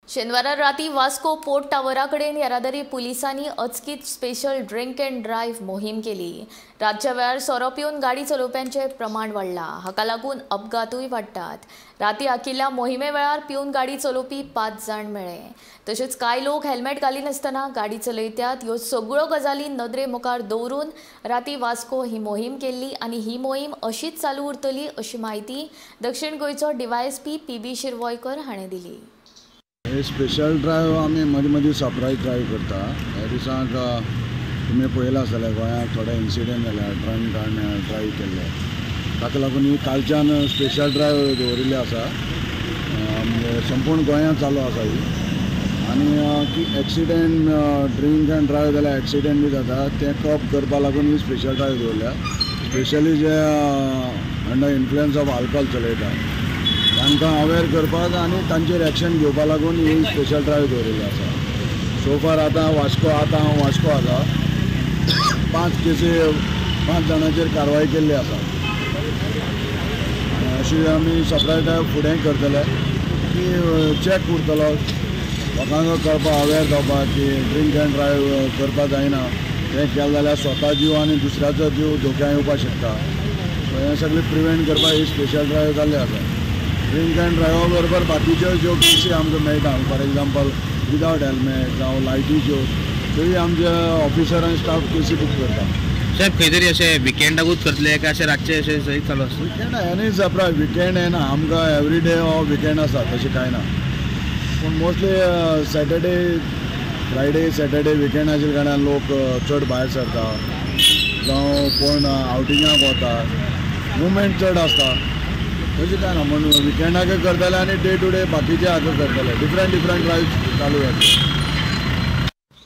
शेनवारा राती वास्को पोर्ट टावरा कडेन येरादारी पुलिसांनी अचकीत स्पेशल ड्रिंक अँड ड्रायव्ह मोहीम केली. रातच्या वेळार सोरो पिवन गाडी चलोवप्यांचें प्रमाण वाडलां. हाका लागून अपघातूय वाडटात. राती आखिल्ल्या मोहिमे वेळार पिवन गाडी चलोवपी 5 जाण मेळ्ळे. तशेंच कांय लोक हेल्मेट घालिनासतना गाडी चलयतात. ह्यो सगळ्यो गजाली नदरे मुखार दवरून राती वास्को ही मोहीम केल्ली आनी ही मोहीम अशीच चालू उरतली अशी म्हायती दक्षिण गोंयचो डीवायएसपी पी.बी. शिरवयकर हाणें दिली. हे स्पेशल ड्रायव्ह आमी मदीं मदीं सरप्रायज ड्रायव्ह करता. ह्या दिसांक तुमी पळयलां आसतलें गोंयांत थोडे इन्सिडंट जाल्या ड्रंक आनी ड्रायव्ह केल्ले, ताका लागून ही कालच्यान स्पेशल ड्रायव्ह दवरिल्ली आसा. संपूर्ण गोंयांत चालू आसा ही. आनी की एक्सिडेंट ड्रिंक अँड ड्रायव्ह जाल्यार एक्सिडेंट बी जाता तें कप करपा लागून ही स्पेशल ड्रायव्ह दवरल्या. Specially J under influence of alcohol चलयता तांकां अवेर करपाक आनी तांचेर एक्शन घेवपा लागून ही स्पेशल ड्रायव्ह दवरिल्ली आसा. सो फार आतां वास्को, आतां हांव वास्को आसा, 5 केसी 5 जाणांचेर कारवाय केल्ली आसा. आनी अशी आमी सरप्रायज ड्रायव्ह फुडें करतले की चॅक उरतलो, लोकांक कळपाक अवेर जावपाक की ड्रिंक अँड ड्रायव्ह करपाक जायना, तें केलें जाल्यार स्वता जीव आनी दुसऱ्याचो जीव धोक्याक येवपाक शकता. सो हें सगळें प्रिवेंट करपाक ही स्पेशल ड्रायव्ह जाल्ली आसा. ड्रिंक अँड ड्रायव्हा बरोबर बाकीच्यो ज्यो केसी आमकां मेळटा, फॉर एग्जाम्पल विदावट हेल्मेट जावं लायटीच्यो, थंय आमचे ऑफिसर आनी स्टाफ केसी बूक करता. साहेब, खंय तरी अशें विकेंडाकूच करतले काय अशें रातचें अशें सयत चालू आसता? विकेंड एनी सरप्रायज विकेंड येना आमकां, एवरी डे हो विकेंड आसा तशें कांय ना, पूण mostly Saturday, Friday, Saturday weekend आशिल्ल्या कारणान लोक चड भायर सरता जावं कोण आवटिंगाक वता, मुवमेंट चड आसता. तशें कांय ना, म्हूण विकेंडाक करतले आनी डे टू डे बाकीचे हाका करतले, डिफरंट डिफरंट ड्रायव्ह चालू जातले.